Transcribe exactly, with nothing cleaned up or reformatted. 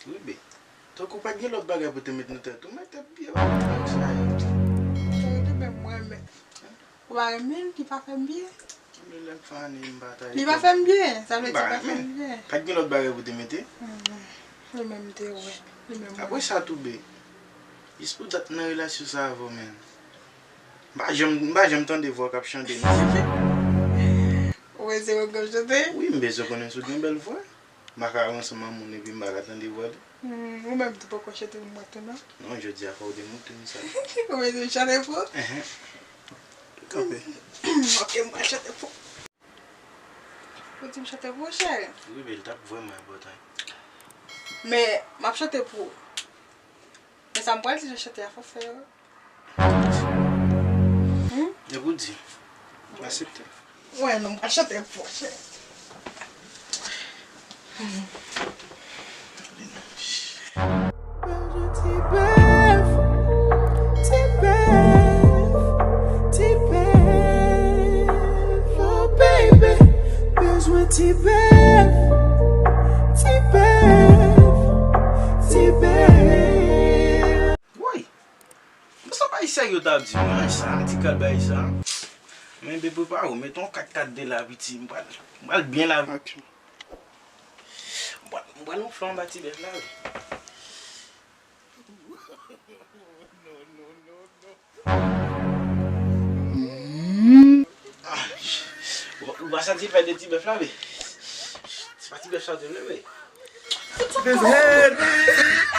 Wi, be. Tankou pa t gen lòt bagay pou te met nan tèt ou, met tèt byen, wè, sa yo. Sa yo te menm mwen, men. Ou pa renmen l, li pa fè m byen. Lè m fane, m pa ta Li pa fè m byen, sa vle di li pa fè m byen. Pa t gen lòt bagay pou te mete? Hmm. Li menm te wè. Li menm Apre wè. Sa tou, be. Jis pou dat nan relasyon sa avè w, men. M pa janm, m pa janm tande vwa k ap chante, non. Ou bezwen wè m k ap chante? Wi, m bezwen konnen si w gen bèl vwa. M pa ka ansanm ak moun epi m pa ka tande vwa li. Hmm, ou menm tou poko chante pou mwen tou, non? Non, jodi a fò w demontre m sa. Ou bezwen m chante pou ou? Enhen. Kanpe. Ok, m pral chante pou ou. Ou di m chante pou ou, cheri? Wi, men l t ap vrèman enpòtan. Men, m ap chante pou ou. Men sa m pral di jan chante a fò fè yo. Hmm? Epi w di, m aksepte. Wè, non, m pral chante pou ou, cheri. Bezwen ti bèf, ti bèf, ti bèf, oh baby. Bezwen ti bèf, ti bèf, ti bèf. Woy! Sa pa Ayisyen yo t ap di, men sa, ti kal bay sa. Men be prepare w, met yon kat kat de la, piti. M pral, m pral byen lavi. Ok. M pral, m pral yon flan anba ti bèf la, wi. Ah, ou, ou pa santi fè de ti bèf la, wi? Se pa ti bèf sa w te vle, wi. This head.